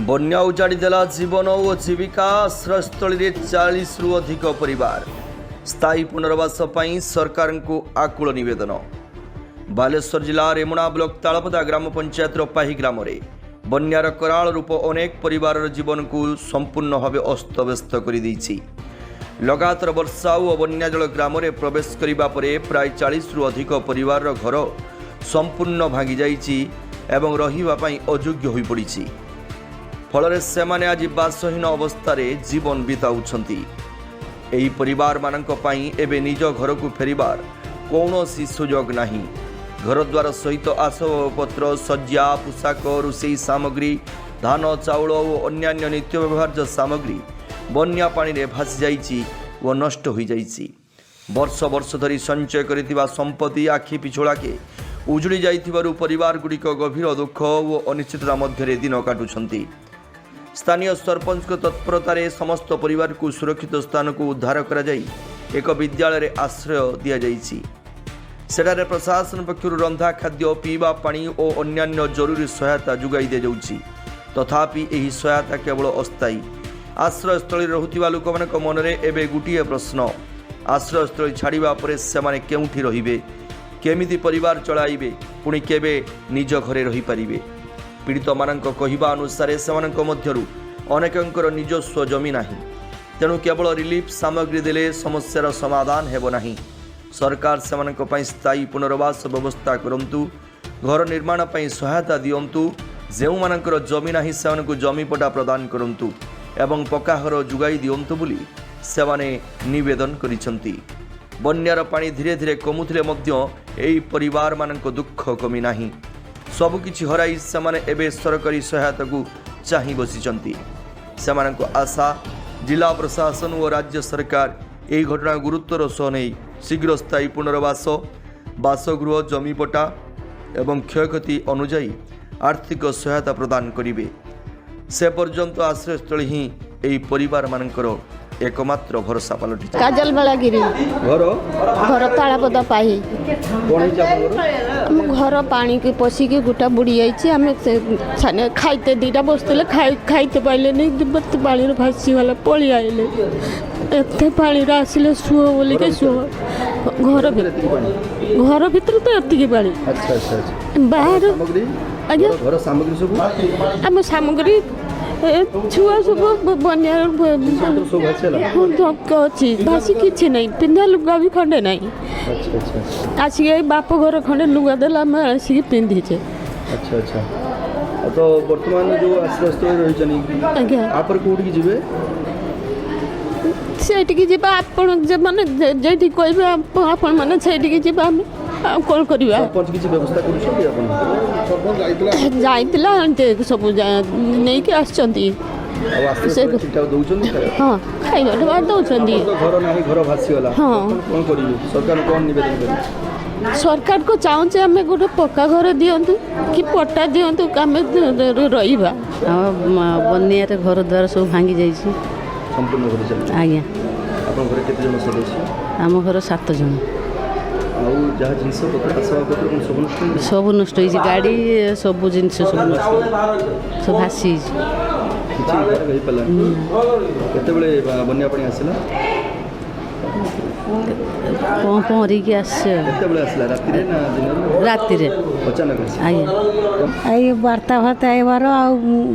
ବନ୍ୟା ଉଜାଡ଼ି ଦେଲା ଜୀବନ ଓ ଜୀବିକା। ଆଶ୍ରୟସ୍ଥଳୀରେ 40ରୁ ଅଧିକ ପରିବାର। ସ୍ଥାୟୀ ପୁନର୍ବାସ ପାଇଁ ସରକାରଙ୍କୁ ଆକୁଳ ନିବେଦନ। ବାଲେଶ୍ୱର ଜିଲ୍ଲା ରେମୁଣା ବ୍ଲକ ତାଳପଦା ଗ୍ରାମ ପଞ୍ଚାୟତର ପାହି ଗ୍ରାମରେ ବନ୍ୟାର କରାଳ ରୂପ ଅନେକ ପରିବାରର ଜୀବନକୁ ସମ୍ପୂର୍ଣ୍ଣ ଭାବେ ଅସ୍ତବ୍ୟସ୍ତ କରିଦେଇଛି। ଲଗାତାର ବର୍ଷା ଓ ବନ୍ୟା ଜଳ ଗ୍ରାମରେ ପ୍ରବେଶ କରିବା ପରେ ପ୍ରାୟ 40ରୁ ଅଧିକ ପରିବାରର ଘର ସମ୍ପୂର୍ଣ୍ଣ ଭାଙ୍ଗିଯାଇଛି ଏବଂ ରହିବା ପାଇଁ ଅଯୋଗ୍ୟ ହୋଇପଡ଼ିଛି। ଫଳରେ ସେମାନେ ଆଜି ବାସହୀନ ଅବସ୍ଥାରେ ଜୀବନ ବିତାଉଛନ୍ତି। ଏହି ପରିବାରମାନଙ୍କ ପାଇଁ ଏବେ ନିଜ ଘରକୁ ଫେରିବାର କୌଣସି ସୁଯୋଗ ନାହିଁ। ଘରଦ୍ୱାର ସହିତ ଆସବାବପତ୍ର, ଶଯ୍ୟା, ପୋଷାକ, ରୋଷେଇ ସାମଗ୍ରୀ, ଧାନ, ଚାଉଳ ଓ ଅନ୍ୟାନ୍ୟ ନିତ୍ୟ ବ୍ୟବହାର୍ଯ୍ୟ ସାମଗ୍ରୀ ବନ୍ୟା ପାଣିରେ ଭାସିଯାଇଛି ଓ ନଷ୍ଟ ହୋଇଯାଇଛି। ବର୍ଷ ବର୍ଷ ଧରି ସଞ୍ଚୟ କରିଥିବା ସମ୍ପତ୍ତି ଆଖି ପିଛୁଳାକେ ଉଜୁଡ଼ି ଯାଇଥିବାରୁ ପରିବାରଗୁଡ଼ିକ ଗଭୀର ଦୁଃଖ ଓ ଅନିଶ୍ଚିତତା ମଧ୍ୟରେ ଦିନ କାଟୁଛନ୍ତି। ସ୍ଥାନୀୟ ସରପଞ୍ଚଙ୍କ ତତ୍ପରତାରେ ସମସ୍ତ ପରିବାରକୁ ସୁରକ୍ଷିତ ସ୍ଥାନକୁ ଉଦ୍ଧାର କରାଯାଇ ଏକ ବିଦ୍ୟାଳୟରେ ଆଶ୍ରୟ ଦିଆଯାଇଛି। ସେଠାରେ ପ୍ରଶାସନ ପକ୍ଷରୁ ରନ୍ଧା ଖାଦ୍ୟ, ପିଇବା ପାଣି ଓ ଅନ୍ୟାନ୍ୟ ଜରୁରୀ ସହାୟତା ଯୋଗାଇ ଦିଆଯାଉଛି। ତଥାପି ଏହି ସହାୟତା କେବଳ ଅସ୍ଥାୟୀ। ଆଶ୍ରୟସ୍ଥଳୀରେ ରହୁଥିବା ଲୋକମାନଙ୍କ ମନରେ ଏବେ ଗୋଟିଏ ପ୍ରଶ୍ନ, ଆଶ୍ରୟସ୍ଥଳୀ ଛାଡ଼ିବା ପରେ ସେମାନେ କେଉଁଠି ରହିବେ? କେମିତି ପରିବାର ଚଳାଇବେ? ପୁଣି କେବେ ନିଜ ଘରେ ରହିପାରିବେ? ପୀଡ଼ିତମାନଙ୍କ କହିବା ଅନୁସାରେ, ସେମାନଙ୍କ ମଧ୍ୟରୁ ଅନେକଙ୍କର ନିଜସ୍ୱ ଜମି ନାହିଁ। ତେଣୁ କେବଳ ରିଲିଫ୍ ସାମଗ୍ରୀ ଦେଲେ ସମସ୍ୟାର ସମାଧାନ ହେବ ନାହିଁ। ସରକାର ସେମାନଙ୍କ ପାଇଁ ସ୍ଥାୟୀ ପୁନର୍ବାସ ବ୍ୟବସ୍ଥା କରନ୍ତୁ, ଘର ନିର୍ମାଣ ପାଇଁ ସହାୟତା ଦିଅନ୍ତୁ, ଯେଉଁମାନଙ୍କର ଜମି ନାହିଁ ସେମାନଙ୍କୁ ଜମି ପଟ୍ଟା ପ୍ରଦାନ କରନ୍ତୁ ଏବଂ ପକ୍କା ଘର ଯୋଗାଇ ଦିଅନ୍ତୁ ବୋଲି ସେମାନେ ନିବେଦନ କରିଛନ୍ତି। ବନ୍ୟାର ପାଣି ଧୀରେ ଧୀରେ କମୁଥିଲେ ମଧ୍ୟ ଏହି ପରିବାରମାନଙ୍କ ଦୁଃଖ କମି ନାହିଁ। ସବୁକିଛି ହରାଇ ସେମାନେ ଏବେ ସରକାରୀ ସହାୟତାକୁ ଚାହିଁ ବସିଛନ୍ତି। ସେମାନଙ୍କ ଆଶା, ଜିଲ୍ଲା ପ୍ରଶାସନ ଓ ରାଜ୍ୟ ସରକାର ଏହି ଘଟଣା ଗୁରୁତ୍ୱର ସହ ନେଇ ଶୀଘ୍ର ସ୍ଥାୟୀ ପୁନର୍ବାସ, ବାସଗୃହ, ଜମିପଟ୍ଟା ଏବଂ କ୍ଷୟକ୍ଷତି ଅନୁଯାୟୀ ଆର୍ଥିକ ସହାୟତା ପ୍ରଦାନ କରିବେ। ସେ ପର୍ଯ୍ୟନ୍ତ ଆଶ୍ରୟସ୍ଥଳୀ ହିଁ ଏହି ପରିବାରମାନଙ୍କର ଏକମାତ୍ର ଭରସା ପାଲଟିଛି। କାଜଲ ବେଳାଗିରି। ଘର? ଘର ତାଳପଦା ପାହି। କ'ଣ ହେଇଛି ଆପଣଙ୍କର? ଆମ ଘର ପାଣିକି ପଶିକି ଗୋଟା ବୁଡ଼ି ଯାଇଛି। ଆମେ ସେ ଖାଇତେ ଦୁଇଟା ବସିଥିଲେ, ଖାଇତେ ପାଇଲେନି। ଏତେ ପାଣିରେ ଭାସିଗଲା, ପଳେଇ ଆଇଲେ। ଏତେ ପାଣିରେ ଆସିଲେ ସୁଅ ବୋଲିକି ସୁଅ ଘର ଏତିକି ପାଣି? ଘର ଭିତରେ ତ ଏତିକି ପାଣି। ଆଚ୍ଛା ଆଚ୍ଛା ଆଚ୍ଛା ବାହାର ସାମଗ୍ରୀ? ଆଜ୍ଞା? ଘର ସାମଗ୍ରୀ ସବୁ? ଆମ ସାମଗ୍ରୀ ଛୁଆ ସବୁ ବନ୍ୟାର ସବୁ ଭାସିଗଲା? ହଁ, ଧକ୍କ ଅଛି, ଭାସି କିଛି ନାହିଁ। ପିନ୍ଧା ଲୁଗା ବି ଖଣ୍ଡେ ନାହିଁ। ଆଚ୍ଛା ଆଚ୍ଛା ଆଚ୍ଛା ଆସିକି ଏଇ ବାପ ଘର ଖଣ୍ଡେ ଲୁଗା ଦେଲା, ଆମେ ଆସିକି ପିନ୍ଧିଛେ। ଆଚ୍ଛା ଆଚ୍ଛା ଆଉ ତ ବର୍ତ୍ତମାନ ଯେଉଁ ଆଶ୍ରୟସ୍ଥଳରେ ରହିଛନ୍ତି, ଆଜ୍ଞା। ତାପରେ କୋଉଠିକି ଯିବେ? ସେଇଠିକି ଯିବା। ଆପଣ ଯେମାନେ ଯେଉଁଠି କହିବେ ଆପଣମାନେ, ସେଇଠିକି ଯିବା ଆମେ। ଆଉ କ'ଣ କରିବା? ସରପଞ୍ଚ କିଛି ବ୍ୟବସ୍ଥା କରୁଛନ୍ତି ଆପଣ? ଯାଇଥିଲା, ଆଣିତେ ସବୁ ନେଇକି ଆସିଛନ୍ତି। ଆଉ ଆଶ୍ରୟସ୍ଥଳରେ ଠିକଠାକ ଦଉଛନ୍ତି ଖାଇବା? ହଁ, ଖାଇବା ଦେଉଛନ୍ତି। ତ ଘର ନାହିଁ, ଘର ଭାସିଗଲା। ହଁ। ବର୍ତ୍ତମାନ କ'ଣ କରିବେ? ସରକାର କ'ଣ ନିବେଦନ କରିବେ? ସରକାରକୁ ଚାହୁଁଛେ ଆମେ, ଗୋଟେ ପକ୍କା ଘର ଦିଅନ୍ତୁ କି ପଟ୍ଟା ଦିଅନ୍ତୁ, ଆମେ ରହିବା। ଆମ ବନ୍ୟାରେ ଘର ଦ୍ୱାର ସବୁ ଭାଙ୍ଗି ଯାଇଛି। ସମ୍ପୂର୍ଣ୍ଣ ଘରେ ଚାଲିଛି? ଆଜ୍ଞା। ଆପଣଙ୍କ ଘରେ କେତେ ଜଣ ସଦସ୍ୟ? ଆମ ଘର ସାତ ଜଣ। ଆଉ ଯାହା ଜିନିଷ ପତ୍ର, ଆସବାବପତ୍ର କ'ଣ ସବୁ ନଷ୍ଟ ହେଇଯାଇଛି? ସବୁ ନଷ୍ଟ ହେଇଛି। ଗାଡ଼ି, ସବୁ ଜିନିଷ ସବୁ ନଷ୍ଟ, ସବୁ ଭାସି ହେଇଛି। କିଛି ଘରେ ହେଇପାରିଲାନି। କେତେବେଳେ ବନ୍ୟା ପାଣି ଆସିଲା? କ'ଣ ପହଁରିକି ଆସିছে ଆଉ। କେତେବେଳେ ଆସିଲା, ରାତିରେ ନା ଦିନରେ? ରାତିରେ। ଅଚାନକ ଆସିଲା? ଆଜ୍ଞା। ଏଇ ବାର୍ତ୍ତା ଫାର୍ତ୍ତା ହେବାର ଆଉ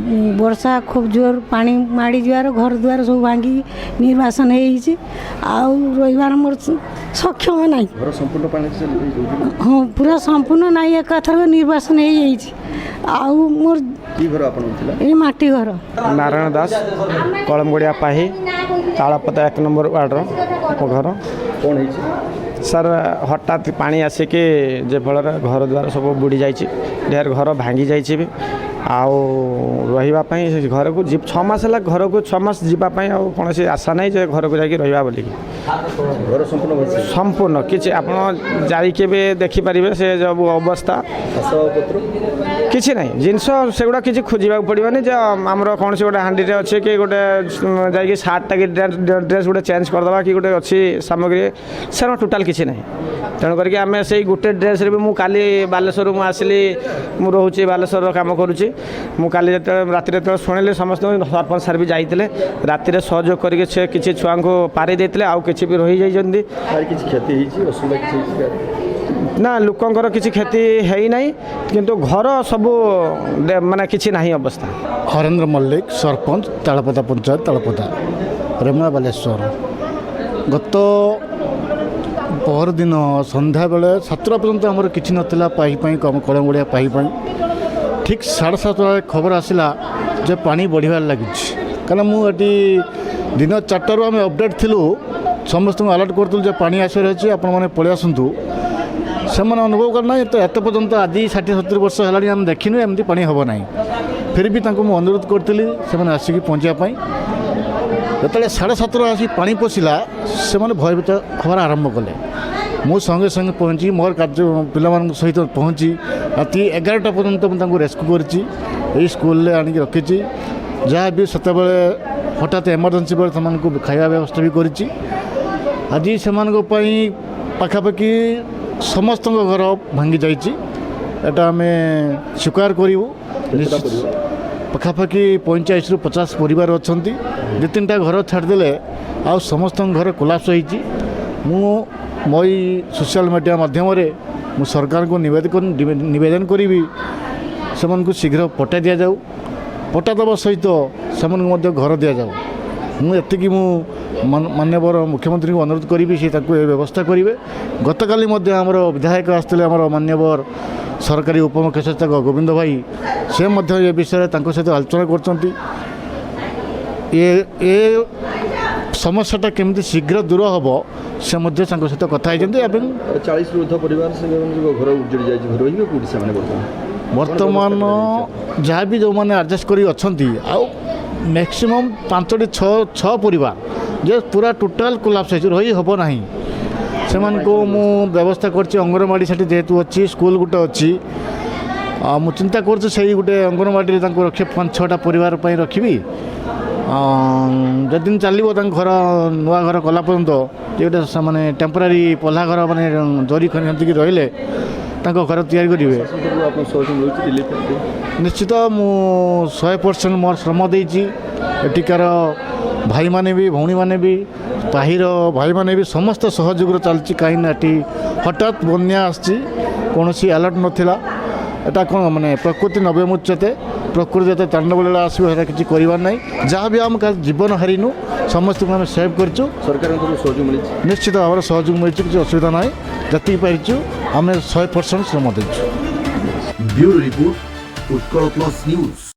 ବର୍ଷା ଖୁବ୍ ଜୋର ପାଣି ମାଡ଼ି ଯିବାର ଘର ଦୁଆର ସବୁ ଭାଙ୍ଗିକି ନିର୍ବାସନ ହେଇଯାଇଛି। ଆଉ ରହିବାର ମୋର ସକ୍ଷମ ନାହିଁ। ଘର ସମ୍ପୂର୍ଣ୍ଣ ପାଣି ଚାଲି? ହଁ, ପୁରା ସମ୍ପୂର୍ଣ୍ଣ ନାହିଁ, ଏକାଥରକ ନିର୍ବାସନ ହେଇଯାଇଛି। ଆଉ ମୋର କି ଘର ଆପଣଙ୍କ ଥିଲା? ଏଇ ମାଟି ଘର। ନାରାୟଣ ଦାସ, କଳମଗଡ଼ିଆ ପାହି, ତାଳପଦା 1 ନମ୍ବର ୱାର୍ଡ଼ର ମୋ ଘର। କ'ଣ ହେଇଛି? ସାର୍, ହଠାତ୍ ପାଣି ଆସିକି ଯେ ଫଳରେ ଘର ଦ୍ୱାର ସବୁ ବୁଡ଼ି ଯାଇଛି, ଢେର ଘର ଭାଙ୍ଗି ଯାଇଛି ବି। ଆଉ ରହିବା ପାଇଁ ସେ ଘରକୁ 6 ମାସ ହେଲା, ଘରକୁ 6 ମାସ ଯିବା ପାଇଁ ଆଉ କୌଣସି ଆଶା ନାହିଁ ଯେ ଘରକୁ ଯାଇକି ରହିବା ବୋଲିକି। ଘର ସମ୍ପୂର୍ଣ୍ଣ ଭାସି ସମ୍ପୂର୍ଣ୍ଣ କିଛି ଆପଣ ଯାଇକି ବି ଦେଖିପାରିବେ ସେ ଯେଉଁ ଅବସ୍ଥା। ଆସବାବପତ୍ର? କିଛି ନାହିଁ, ଜିନିଷ ସେଗୁଡ଼ା କିଛି ଖୋଜିବାକୁ ପଡ଼ିବନି ଯେ ଆମର କୌଣସି ଗୋଟେ ହାଣ୍ଡିରେ ଅଛି କି ଗୋଟେ ଯାଇକି ସାର୍ଟଟା କି ଡ୍ରେସ୍ ଗୋଟେ ଚେଞ୍ଜ କରିଦେବା କି ଗୋଟେ ଅଛି ସାମଗ୍ରୀ, ସେଗୁଡ଼ା ଟୋଟାଲ୍ କିଛି ନାହିଁ। ତେଣୁ କରିକି ଆମେ ସେଇ ଗୋଟେ ଡ୍ରେସ୍ରେ ବି ମୁଁ କାଲି ବାଲେଶ୍ୱରରୁ ମୁଁ ଆସିଲି। ମୁଁ ରହୁଛି ବାଲେଶ୍ୱରର, କାମ କରୁଛି। ମୁଁ କାଲି ଯେତେବେଳେ ରାତିରେ ଯେତେବେଳେ ଶୁଣିଲି, ସମସ୍ତଙ୍କୁ ସରପଞ୍ଚ ସାର୍ ବି ଯାଇଥିଲେ ରାତିରେ ସହଯୋଗ କରିକି, ସେ କିଛି ଛୁଆଙ୍କୁ ପାରି ଦେଇଥିଲେ, ଆଉ କିଛି ବି ରହିଯାଇଛନ୍ତି। କାହାର କିଛି କ୍ଷତି ହେଇଛି? ଅସୁବିଧା କିଛି ହେଇଛି କାହାର? ନା, ଲୋକଙ୍କର କିଛି କ୍ଷତି ହେଇନାହିଁ, କିନ୍ତୁ ଘର ସବୁ ମାନେ କିଛି ନାହିଁ ଅବସ୍ଥା। ହରେନ୍ଦ୍ର ମଲ୍ଲିକ, ସରପଞ୍ଚ, ତାଳପଦା ପଞ୍ଚାୟତ, ତାଳପଦା, ରେମୁଣା, ବାଲେଶ୍ୱର। ଗତ ପହରଦିନ ସନ୍ଧ୍ୟାବେଳେ 7ଟା ପର୍ଯ୍ୟନ୍ତ ଆମର କିଛି ନଥିଲା ପାହି ପାଇଁ, କଳମଗୁଡ଼ିଆ ପାହି ପାଇଁ। ଠିକ୍ 7:30ରେ ଖବର ଆସିଲା ଯେ ପାଣି ବଢ଼ିବାରେ ଲାଗିଛି। କାରଣ ମୁଁ ଏଠି ଦିନ 4ଟାରୁ ଆମେ ଅପଡ଼େଟ୍ ଥିଲୁ, ସମସ୍ତଙ୍କୁ ଆଲର୍ଟ କରୁଥିଲୁ ଯେ ପାଣି ଆସିବାର ଅଛି, ଆପଣମାନେ ପଳେଇ ଆସନ୍ତୁ। ସେମାନେ ଅନୁଭବ କରିନାହିଁ ତ ଏତେ ପର୍ଯ୍ୟନ୍ତ, ଆଜି 60-70 ବର୍ଷ ହେଲାଣି ଆମେ ଦେଖିନୁ, ଏମିତି ପାଣି ହେବ ନାହିଁ। ଫିର୍ ବି ତାଙ୍କୁ ମୁଁ ଅନୁରୋଧ କରିଥିଲି ସେମାନେ ଆସିକି ପହଞ୍ଚିବା ପାଇଁ। ଯେତେବେଳେ 7:30 ଆସି ପାଣି ପଶିଲା, ସେମାନେ ଭୟଭୀତ ହେବାର ଆରମ୍ଭ କଲେ। ମୁଁ ସଙ୍ଗେ ସଙ୍ଗେ ପହଞ୍ଚି ମୋର କାର୍ଯ୍ୟ ପିଲାମାନଙ୍କ ସହିତ ପହଞ୍ଚି ରାତି 11ଟା ପର୍ଯ୍ୟନ୍ତ ମୁଁ ତାଙ୍କୁ ରେସ୍କ୍ୟୁ କରିଛି, ଏଇ ସ୍କୁଲରେ ଆଣିକି ରଖିଛି। ଯାହା ବି ସେତେବେଳେ ହଠାତ୍ ଏମର୍ଜେନ୍ସି ବେଳେ ସେମାନଙ୍କୁ ଖାଇବା ବ୍ୟବସ୍ଥା ବି କରିଛି। ଆଜି ସେମାନଙ୍କ ପାଇଁ ପାଖାପାଖି ସମସ୍ତଙ୍କ ଘର ଭାଙ୍ଗି ଯାଇଛି, ଏଟା ଆମେ ସ୍ୱୀକାର କରିବୁ। କେତେଟା ପରିବାର? ପାଖାପାଖି 45ରୁ 50 ପରିବାର ଅଛନ୍ତି। ଦୁଇ ତିନିଟା ଘର ଛାଡ଼ିଦେଲେ ଆଉ ସମସ୍ତଙ୍କ ଘର କୋଲାପ୍ସ ହେଇଛି। ମୁଁ ମୋ ଏଇ ସୋସିଆଲ ମିଡ଼ିଆ ମାଧ୍ୟମରେ ମୁଁ ସରକାରଙ୍କୁ ନିବେଦନ କରିବି, ସେମାନଙ୍କୁ ଶୀଘ୍ର ପଟ୍ଟା ଦିଆଯାଉ। ପଟ୍ଟା ଦେବା ସହିତ ସେମାନଙ୍କୁ ମଧ୍ୟ ଘର ଦିଆଯାଉ। ମୁଁ ଏତିକି ମୁଁ ମାନ୍ୟବର ମୁଖ୍ୟମନ୍ତ୍ରୀଙ୍କୁ ଅନୁରୋଧ କରିବି, ସେ ତାକୁ ଏ ବ୍ୟବସ୍ଥା କରିବେ। ଗତକାଲି ମଧ୍ୟ ଆମର ବିଧାୟକ ଆସିଥିଲେ, ଆମର ମାନ୍ୟବର ସରକାରୀ ଉପମୁଖ୍ୟ ସଚେତକ ଗୋବିନ୍ଦ ଭାଇ। ସେ ମଧ୍ୟ ଏ ବିଷୟରେ ତାଙ୍କ ସହିତ ଆଲୋଚନା କରୁଛନ୍ତି। ଏ ଏ ସମସ୍ୟାଟା କେମିତି ଶୀଘ୍ର ଦୂର ହେବ, ସେ ମଧ୍ୟ ତାଙ୍କ ସହିତ କଥା ହେଇଛନ୍ତି ଏବଂ 40ରୁ ଉର୍ଦ୍ଧ୍ୱ ପରିବାର, ସେମାନଙ୍କ ଘର ଉଜୁଡ଼ି ଯାଇଛି। ରହିବେ କେଉଁଠି ସେମାନେ ବର୍ତ୍ତମାନ? ବର୍ତ୍ତମାନ ଯାହା ବି ଯେଉଁମାନେ ଆଡ଼ଜଷ୍ଟ କରି ଅଛନ୍ତି, ଆଉ ମ୍ୟାକ୍ସିମମ୍ ପାଞ୍ଚଟି ଛଅ ଛଅ ପରିବାର ଯେ ପୁରା ଟୋଟାଲ୍ କୋଲାପ୍ସ ହେଇଛି, ରହି ହେବ ନାହିଁ। ସେମାନଙ୍କୁ ମୁଁ ବ୍ୟବସ୍ଥା କରିଛି। ଅଙ୍ଗନବାଡ଼ି ସେଠି ଯେହେତୁ ଅଛି, ସ୍କୁଲ ଗୋଟେ ଅଛି, ଆଉ ମୁଁ ଚିନ୍ତା କରୁଛି ସେଇ ଗୋଟେ ଅଙ୍ଗନବାଡ଼ିରେ ତାଙ୍କୁ ରଖି ପାଞ୍ଚ ଛଅଟା ପରିବାର ପାଇଁ ରଖିବି। ଯେଦିନ ଚାଲିବ ତାଙ୍କ ଘର, ନୂଆ ଘର କଲା ପର୍ଯ୍ୟନ୍ତ ଯେ ଗୋଟେ ସେମାନେ ଟେମ୍ପୋରାରୀ ପହ୍ଲା ଘର, ମାନେ ଜରି ଖଣି ସେତିକି ରହିଲେ ତାଙ୍କ ଘର ତିଆରି କରିବେ। ପ୍ରଶାସନରୁ ଆପଣ ସହଯୋଗ ମିଳୁଛି ରିଲିଫ୍? ନିଶ୍ଚିତ, ମୁଁ 100% ମୋର ଶ୍ରମ ଦେଇଛି। ଏଠିକାର ଭାଇମାନେ ବି, ଭଉଣୀମାନେ ବି, ପାହିର ଭାଇମାନେ ବି ସମସ୍ତ ସହଯୋଗରେ ଚାଲିଛି। କାହିଁକିନା ଏଠି ହଠାତ୍ ବନ୍ୟା ଆସିଛି, କୌଣସି ଆଲର୍ଟ ନଥିଲା। ଏଟା କ'ଣ ମାନେ ପ୍ରକୃତି ନବେ ମୁଚ୍ୟତେ, ପ୍ରକୃତି ଯେତେ ତାଣ୍ଡବ ଲୀଳା ଆସିବ, ସେଟା କିଛି କରିବାର ନାହିଁ। ଯାହା ବି ଆମେ କାହା ଜୀବନ ହାରିନୁ, ସମସ୍ତଙ୍କୁ ଆମେ ସେଭ୍ କରିଛୁ। ସରକାରଙ୍କ ତରଫରୁ ସହଯୋଗ ମିଳିଛି? ନିଶ୍ଚିତ ଭାବରେ ସହଯୋଗ ମିଳିଛି, କିଛି ଅସୁବିଧା ନାହିଁ। ଯେତିକି ପାରିଛୁ ଆମେ 100% ଶ୍ରମ ଦେଇଛୁ। Bureau report, Utkal plus news.